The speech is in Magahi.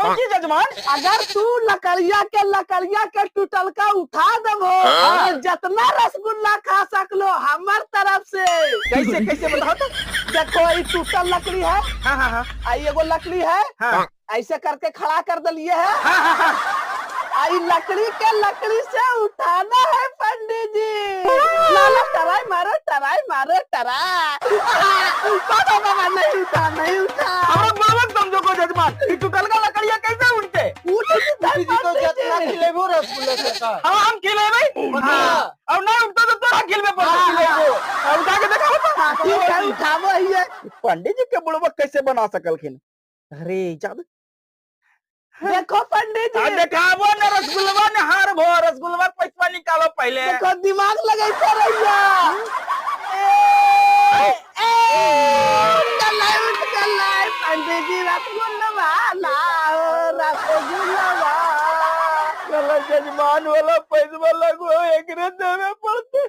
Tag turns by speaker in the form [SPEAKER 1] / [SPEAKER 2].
[SPEAKER 1] कौन चीज जजमान?
[SPEAKER 2] अगर तू लकड़िया के टूटलका उठा देबो तो जितना रसगुल्ला खा सकलो हमर तरफ से।
[SPEAKER 1] कैसे कैसे बताओ तो।
[SPEAKER 2] देखो ये टूटल लकड़ी है।
[SPEAKER 1] हाँ हाँ हाँ।
[SPEAKER 2] आई एगो लकड़ी है।
[SPEAKER 1] हाँ।
[SPEAKER 2] ऐसे करके खड़ा कर दिलिए है।
[SPEAKER 1] हाँ हाँ हाँ।
[SPEAKER 2] आई लकड़ी के लकड़ी से उठाना है पंडित जी। लाला टराई मारो टराई मारो टराई। बाबा बाबा नहीं उठा नहीं उठा।
[SPEAKER 1] हमरा बाबा समझो को जजमान, ई टूटल का लकड़िया कैसे उठते?
[SPEAKER 2] उठ
[SPEAKER 3] जी तो जितना खिलेबो रसगुल्ला सरकार।
[SPEAKER 1] हाँ हम खिलेबै।
[SPEAKER 3] हाँ।
[SPEAKER 1] और नहीं उठता तो तोरा खिलबे पड़तो।
[SPEAKER 2] हाँ।
[SPEAKER 1] और उठा के देखाबो तो।
[SPEAKER 2] ठीक है उठाबो ही है।
[SPEAKER 1] पंडित जी के बुढ़वा कैसे बना सकलखिन? अरे जादू।
[SPEAKER 2] देखो पंडित जी।
[SPEAKER 1] देखाबो न रसगुल्ला ने हार भो, रसगुल्ला के पैसा निकालो पहले।
[SPEAKER 2] देखो दिमाग लगाइते रहिया। ए, ए, उठ गलै, पंडित जी रसगुल्ला लाओ रसगुल्ला।
[SPEAKER 1] चलो जजमान वाला पैसा लगो एकरे देवे पड़ते।